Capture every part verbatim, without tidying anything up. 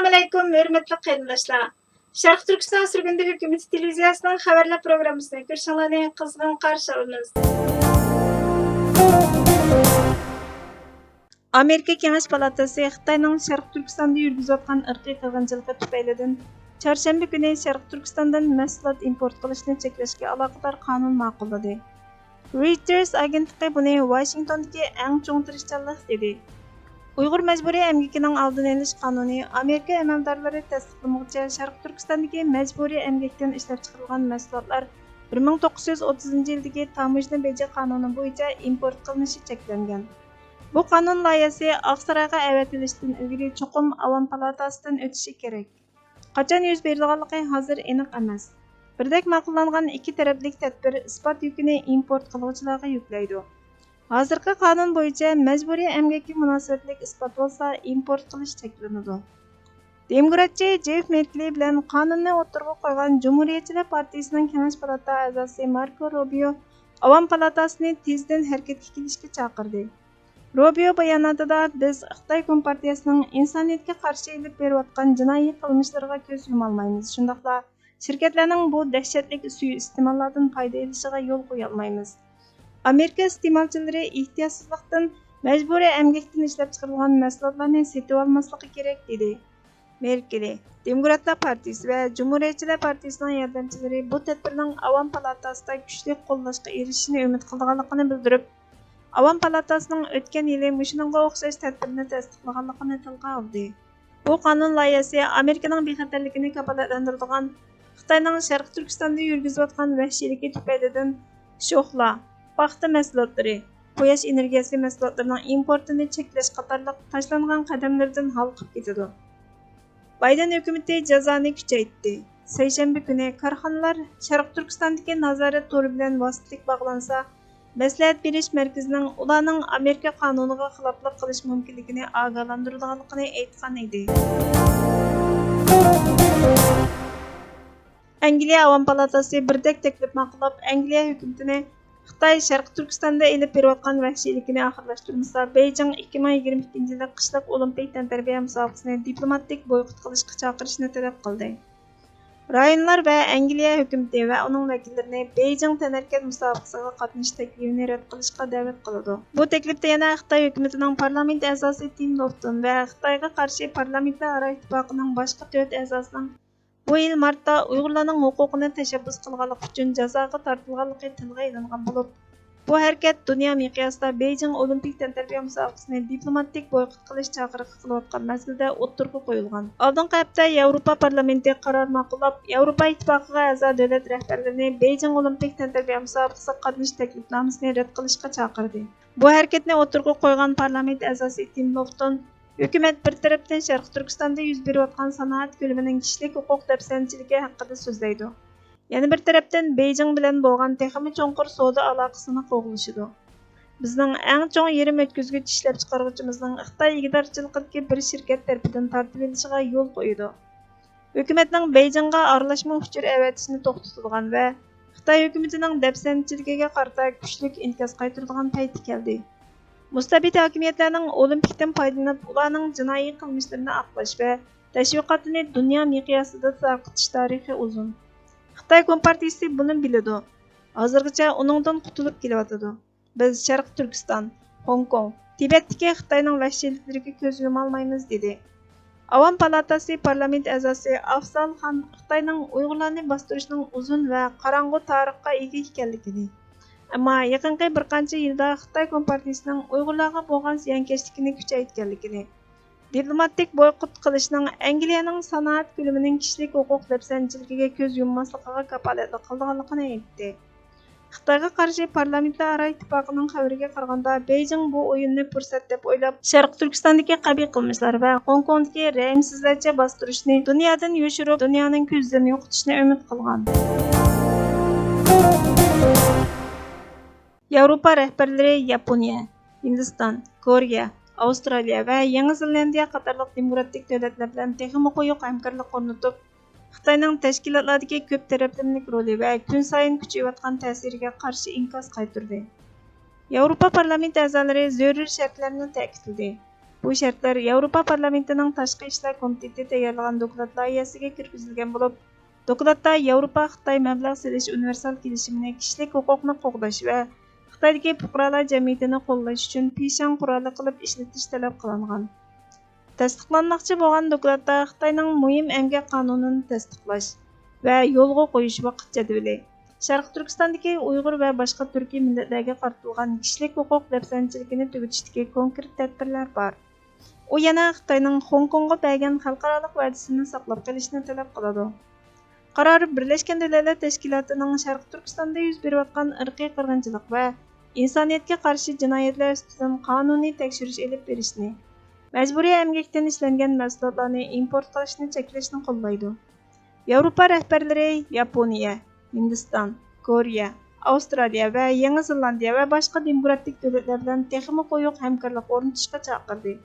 ئەسسالامۇئەلەيكۇم، ھۆرمەتلىك قېرىنداشلار! شەرقىي تۈركىستان سۈرگۈندە ھۆكۈمىتى تېلېۋىزىيەسىنىڭ خەۋەرلەر پروگراممىسىنى كۆرۈشۈڭلارنى قىزغىن قارشى ئالىمىز. ئامېرىكا كېڭەش پالاتاسى خىتاينىڭ شەرقىي تۈركىستاندا يۈرگۈزۈۋاتقان ئىرقىي قىرغىنچىلىقى تۈپەيلىدىن، چارشەنبە كۈنى شەرقىي تۈركىستاندىن مەھسۇلات ئىمپورت قىلىشنى چەكلەشكە ئالاقىدار قانۇن ماقۇللىدى. رويتېرس ئاگېنتلىقى بۇنى ۋاشىنگتوندىكى ئەڭ چوڭ تىرىشچانلىق دېدى. ئۇيغۇر مەجبۇرىي ئەمگىكىنىڭ ئالدىنى ئېلىش قانۇنى ئامېرىكا ئەمەلدارلىرى تەستىقلىمىغۇچە، شەرقىي تۈركىستاندىكى مەجبۇرىي ئەمگەكتىن ئىشلەپچىقىرىلغان مەھسۇلاتلار بىر مىڭ توققۇز يۈز ئوتتۇزىنچى يىلدىكى تاموژنا بېجى قانۇنى بويىچە ئىمپورت قىلىنىشى چەكلەنگەن. بۇ قانۇن لايىھەسى ئاقسارايغا ئەۋەتىلىشتىن ئىلگىرى چوقۇم ئاۋام پالاتاسىدىن ئۆتۈشى كېرەك. قاچان يۈز بېرىدىغانلىقى ھازىر ئېنىق ئەمەس. بىردەك ماقۇللانغان ئىككى تەرەپلىك تەدبىر ئىسپات يۈكىنى ئىمپورت قىلغۇچىلارغا يۈكلەيدۇ. ھازىرقى قانۇن بويىچە مەجبۇرىي ئەمگەككە مۇناسىۋەتلىك ئىسپات بولسا ئىمپورت قىلىش چەكلىنىدۇ. دېموكراتچى جېف مېركلى بىلەن قانۇننى ئوتتۇرىغا قويغان جۇمھۇرىيەتچىلەر پارتىيىسىنىڭ كېڭەش پالاتا ئەزاسى ماركو روبىيو ئاۋام پالاتاسىنى تېزدىن ھەرىكەتكە كېلىشكە چاقىردى. روبىيو باياناتىدا، بىز خىتاي كومپارتىيەسىنىڭ ئىنسانىيەتكە قارشى ئېلىپ بېرىۋاتقان جىنايى قىلمىشلىرىغا كۆز يۇمالمايمىز، شۇنداقلا شىركەتلەرنىڭ بۇ دەھشەتلىك سۇيىئىستېماللاردىن پايدا ئېلىشىغا يول قويالمايمىز. ئامېرىكا ئىستېمالچىلىرى ئېھتىياتسىزلىقتىن مەجبۇرىي ئەمگەكتىن ئىشلەپچىقىرىلغان مەھسۇلاتلارنى سېتىۋالماسلىقى كېرەك، دېدى مېركېلى. دېموكراتلار پارتىيىسى ۋە جۇمھۇرىيەتچىلەر پارتىيىسىنىڭ ياردەمچىلىرى بۇ تەدبىرنىڭ ئاۋام پالاتاسىدا كۈچلۈك قوللاشقا ئېرىشىشىنى ئۈمىد قىلىدىغانلىقىنى بىلدۈرۈپ، ئاۋام پالاتاسىنىڭ ئۆتكەن يىلى مۇشۇنىڭغا ئوخشاش تەدبىرنى تەستىقلىغانلىقىنى تىلغا ئالدى. بۇ قانۇن لايىھەسى ئامېرىكىنىڭ بىخەتەرلىكىنى كاپالەتلەندۈرىدىغان، خىتاينىڭ شەرقىي تۈركىستاندا يۈرگۈزۈۋاتقان ۋەھشىيلىكى تۈپەيلىدىن شوخلا، پاختا مەھسۇلاتلىرى، قۇياش ئېنېرگىيەسى مەھسۇلاتلىرىنىڭ ئىمپورتىنى چەكلەش قاتارلىق تاشلانغان قەدەملىرىدىن ھالقىپ كېتىدۇ. بايدېن ھۆكۈمىتى جازانى كۈچەيتتى. سەيشەنبە كۈنى كارخانىلار شەرقىي تۈركىستاندىكى نازارەت تورى بىلەن ۋاسىتىلىك باغلانسا، مەسلىھەت بېرىش مەركىزىنىڭ ئۇلارنىڭ ئامېرىكا قانۇنىغا خىلاپلىق قىلىش مۇمكىنلىكىنى ئاگاھلاندۇرىدىغانلىقىنى ئېيتقان ئىدى. ئەنگلىيە ئاۋام پالاتاسى بىردەك تەكلىپ ماقۇللاپ، ئەنگلىيە ھۆكۈمىتىنى خىتاي شەرقىي تۈركىستاندا ئېلىپ بېرىۋاتقان ۋەھشىيلىكىنى ئاخىرلاشتۇرمىسا، بېيجىڭ ئىككى مىڭ يىگىرمە ئىككىنچى يىلى قىشلىق ئولىمپىك تەنتەربىيە مۇسابىقىسىنى دىپلوماتىك بويكوت قىلىشقا چاقىرىشنى تەلەپ قىلدى. رايونلار ۋە ئەنگلىيە ھۆكۈمىتى ۋە ئۇنىڭ ۋەكىللىرىنى بېيجىڭ تەنھەرىكەت مۇسابىقىسىغا قاتنىشىش تەكلىپىنى رەت قىلىشقا دەۋەت قىلىدۇ. بۇ تەكلىپتە يەنە خىتاي ھۆكۈمىتىنىڭ پارلامېنت ئەزاسى تىم لوفتون ۋە خىتايغا قارشى پارلامېنتلار ئارا ئىتتىپاقىنىڭ باشقا تۆت ئەزاسىنىڭ بۇ يىل مارتتا ئۇيغۇرلارنىڭ ھوقۇقىنى تەشەببۇس قىلغانلىقى ئۈچۈن جازاغا تارتىلغانلىقى تىلغا ئېلىنغان بولۇپ، بۇ ھەرىكەت دۇنيا مىقياسىدا بېيجىڭ ئولىمپىك تەنتەربىيە مۇسابىقىسىنى دىپلوماتىك بويكوت قىلىش چاقىرىقى قىلىۋاتقان مەزگىلدە ئوتتۇرىغا قويۇلغان. ئالدىنقى ھەپتە ياۋروپا پارلامېنتى قارار ماقۇللاپ، ياۋروپا ئىتتىپاقىغا ئەزا دۆلەت رەھبەرلىرىنى بېيجىڭ ئولىمپىك تەنتەربىيە مۇسابىقىسىغا قاتنىشىش تەكلىپنامىسىنى رەت قىلىشقا چاقىردى. بۇ ھەرىكەتنى ئوتتۇرىغا قويغان پارلامېنت ئەزاسى تىم لوفتون، ھۆكۈمەت بىر تەرەپتىن شەرقىي تۈركىستاندا يۈز بېرىۋاتقان سانائەت كۆلىمىنىڭ كىشىلىك ھوقۇق دەپسەندىچىلىكى ھەققىدە سۆزلەيدۇ. يەنە بىر تەرەپتىن بېيجىڭ بىلەن بولغان تېخىمۇ چوڭقۇر سودا ئالاقىسىنى قوغلىشىدۇ. بىزنىڭ ئەڭ چوڭ يېرىم ئۆتكۈزگۈچ ئىشلەپچىقارغۇچىمىزنىڭ خىتاي ئىگىدارچىلىقىدىكى بىر شىركەت تەرىپىدىن تارتىۋېلىشىغا يول قويىدۇ. ھۆكۈمەتنىڭ بېيجىڭغا ئارىلاشما ئۇچۇر ئەۋەتىشنى توختىتىدىغان ۋە خىتاي ھۆكۈمىتىنىڭ دەپسەندىچىلىكىگە قارىتا كۈچلۈك ئىنكاس قايتۇرىدىغان پەيتى كەلدى. مۇستەبىت ھاكىمىيەتلەرنىڭ ئولىمپىكتىن پايدىلىنىپ، ئۇلارنىڭ جىنايى قىلمىشلىرىنى ئاقلاش ۋە تەشۋىقاتىنى دۇنيا مىقياسىدا تارقىتىش تارىخى ئۇزۇن. خىتاي كومپارتىيىسى بۇنى بىلىدۇ. ھازىرغىچە ئۇنىڭدىن قۇتۇلۇپ كېلىۋاتىدۇ. بىز شەرقىي تۈركىستان، خوڭكوڭ، تىبەتتىكى خىتاينىڭ ۋەھشىيلىكلىرىگە كۆز يۇمالمايمىز، دېدى. ئاۋام پالاتاسى پارلامېنت ئەزاسى ئافزال خان خىتاينىڭ ئۇيغۇرلارنى باستۇرۇشنىڭ ئۇزۇن ۋە قاراڭغۇ تارىخقا ئىگە ئىكەنلىكىنى، ئەمما يېقىنقى بىر قانچە يىلدا خىتاي كومپارتىيىسىنىڭ ئۇيغۇرلارغا بولغان زىيانكەشلىكىنى كۈچەيتكەنلىكىنى، دىپلوماتىك بويكوت قىلىشنىڭ ئەنگلىيەنىڭ سانائەت كۆلىمىنىڭ كىشىلىك ھوقۇق دەپسەندىچىلىكىگە كۆز يۇمماسلىقىغا كاپالەتلىك قىلىدىغانلىقىنى ئېيتتى. خىتايغا قارشى پارلامېنتلار ئارا ئىتتىپاقىنىڭ خەۋىرىگە قارىغاندا، بېيجىڭ بۇ ئويۇننى پۇرسەت دەپ ئويلاپ، شەرقىي تۈركىستاندىكى قەبىھ قىلمىشلار ۋە خوڭكوڭدىكى رەھىمسىزلەرچە باستۇرۇشنى دۇنيادىن يوشۇرۇپ، دۇنيانىڭ كۆزىدىن يوقىتىشنى ئۈمىد قىلغان. ياۋروپا رەھبەرلىرى ياپونىيە، ھىندىستان، كورېيە، ئاۋسترالىيە ۋە يېڭى زېلاندىيە قاتارلىق دېموكراتىك دۆلەتلەر بىلەن تېخىمۇ قويۇق ھەمكارلىق ئورنىتىپ، خىتاينىڭ تەشكىلاتلاردىكى كۆپ تەرەپلىمىلىك رولى ۋە كۈنسايىن كۈچىيىۋاتقان تەسىرىگە قارشى ئىنكاس قايتۇردى. ياۋروپا پارلامېنت ئەزالىرى زۆرۈر شەرتلەرنى تەكىتلىدى. بۇ شەرتلەر ياۋروپا پارلامېنتىنىڭ تاشقى ئىشلار كومىتېتى تەييارلىغان دوكلات لايىھەسىگە كىرگۈزۈلگەن بولۇپ، دوكلاتتا ياۋروپا خىتاي مەبلەغ سېلىش ئۇنىۋېرسال كېلىشىمىنى كىشىلىك ھوقۇقنى قوغداش ۋە خىتايدىكى پۇقرالار جەمئىيىتىنى قوللاش ئۈچۈن پىشاڭ قورالى قىلىپ ئىشلىتىش تەلەپ قىلىنغان. تەستىقلانماقچى بولغان دوكلاتتا خىتاينىڭ مۇھىم ئەمگەك قانۇنىنى تەستىقلاش ۋە يولغا قويۇش ۋاقىت جەدۋىلى، شەرقىي تۈركىستاندىكى ئۇيغۇر ۋە باشقا تۈركىي مىللەتلەرگە قارىتىلغان كىشىلىك ھوقۇق دەپسەندىچىلىكىنى تۈگىتىشتىكى كونكرېت تەدبىرلەر بار. ئۇ يەنە خىتاينىڭ خوڭكوڭغا بەرگەن خەلقئارالىق ۋەدىسىنى ساقلاپ قېلىشنى تەلەپ قىلىدۇ. قارار بىرلەشكەن دۆلەتلەر تەشكىلاتىنىڭ شەرقىي تۈركىستاندا يۈز بېرىۋاتقان ئىرقىي قىرغىنچىلىق ۋە ئىنسانىيەتكە قارشى جىنايەتلەر ئۈستىدىن قانۇنىي تەكشۈرۈش ئېلىپ بېرىشنى، مەجبۇرىي ئەمگەكتىن ئىشلەنگەن مەھسۇلاتلارنى ئىمپورت قىلىشنى چەكلەشنى قوللايدۇ. ياۋروپا رەھبەرلىرى ياپونىيە، ھىندىستان، كورېيە، ئاۋسترالىيە ۋە يېڭى زېلاندىيە ۋە باشقا دېموكراتىك دۆلەتلەر بىلەن تېخىمۇ قويۇق ھەمكارلىق ئورنىتىشقا چاقىردى.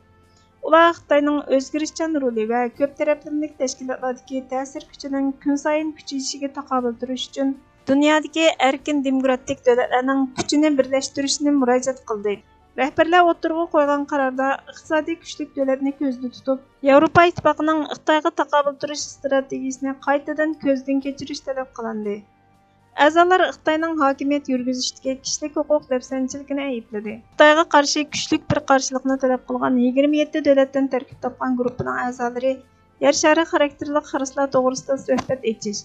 ئۇلار خىتاينىڭ ئۆزگىرىشچان رولى ۋە كۆپ تەرەپلىمىلىك تەشكىلاتلاردىكى تەسىر كۈچىنىڭ كۈنسايىن كۈچىيىشىگە تاقابىل تۇرۇش ئۈچۈن دۇنيادىكى ئەركىن دېموكراتىك دۆلەتلەرنىڭ كۈچىنى بىرلەشتۈرۈشنى مۇراجىئەت قىلدى. رەھبەرلەر ئوتتۇرىغا قويغان قاراردا ئىقتىسادىي كۈچلۈك دۆلەتنى كۆزدە تۇتۇپ، ياۋروپا ئىتتىپاقىنىڭ خىتايغا تاقابىل تۇرۇش ئىستراتېگىيىسىنى قايتىدىن كۆزدىن كەچۈرۈش تەلەپ قىلىندى. ئەزالار خىتاينىڭ ھاكىمىيەت يۈرگۈزۈشتىكى كىشىلىك ھوقۇق دەپسەندىچىلىكىنى ئەيىبلىدى. خىتايغا قارشى كۈچلۈك بىر قارشىلىقنى تەلەپ قىلغان يىگىرمە يەتتە دۆلەتتىن تەركىب تاپقان گۇرۇپپىنىڭ ئەزالىرى يەر شارى خاراكتېرلىك خىرىسلار توغرىسىدا سۆھبەت ئېچىش،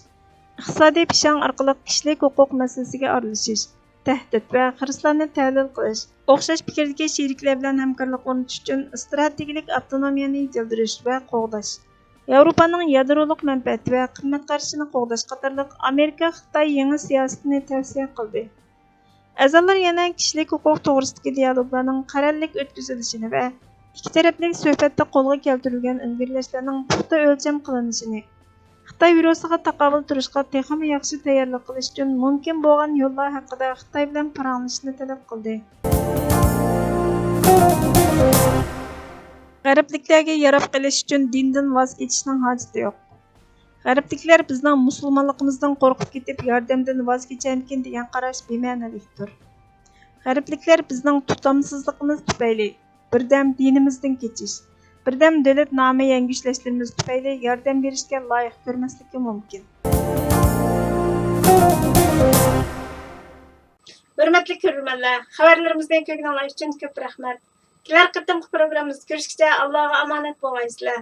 ئىقتىسادىي پىشاڭ ئارقىلىق كىشىلىك ھوقۇق مەسىلىسىگە ئارىلىشىش، تەھدىت ۋە خىرىسلارنى تەھلىل قىلىش، ئوخشاش پىكىردىكى شېرىكلەر بىلەن ھەمكارلىق ئورنىتىش ئۈچۈن ئىستراتېگىيەلىك ئاپتونومىيەنى يېتىلدۈرۈش ۋە قوغداش، ياۋروپانىڭ يادرولۇق مەنپەئەتى ۋە قىممەت قارىشىنى قوغداش قاتارلىق ئامېرىكا خىتاي يېڭى سىياسىتىنى تەۋسىيە قىلدى. ئەزالار يەنە كىشىلىك ھوقۇق توغرىسىدىكى دىئالوگلارنىڭ قەرەللىك ئۆتكۈزۈلۈشىنى ۋە ئىككى تەرەپلىك سۆھبەتتە قولغا كەلتۈرۈلگەن ئىلگىرىلەشلەرنىڭ پۇختا ئۆلچەم قىلىنىشىنى، خىتاي ۋىرۇسىغا تاقابىل تۇرۇشقا تېخىمۇ ياخشى تەييارلىق قىلىش ئۈچۈن مۇمكىن بولغان يوللار ھەققىدە خىتاي بىلەن پاراڭلىشىشنى تەلەپ قىلدى. غەربلىكلەرگە ياراپ قېلىش ئۈچۈن دىندىن ۋاز كېچىشنىڭ ھاجىتى يوق. غەربلىكلەر بىزنىڭ مۇسۇلمانلىقىمىزدىن قورقۇپ كېتىپ، ياردەمدىن ۋاز كېچەرمىكىن دېگەن قاراش بىمەنىلىكتۇر. غەربلىكلەر بىزنىڭ تۇتامسىزلىقىمىز تۈپەيلى بىردەم دىنىمىزدىن كېچىش، بىردەم دۆلەت نامى يەڭگۈشلەشلىرىمىز تۈپەيلى ياردەم بېرىشكە لايىق كۆرمەسلىكى مۇمكىن. ھۆرمەتلىك كۆرۈرمەنلەر، خەۋەرلىرىمىزنى كۆرگىنىڭلار ئۈچۈن كۆپ رەھمەت. كېلەر قېتىمقى پروگراممىمىزدا كۆرۈشكىچە ئاللاغا ئامانەت بولغايسىلەر.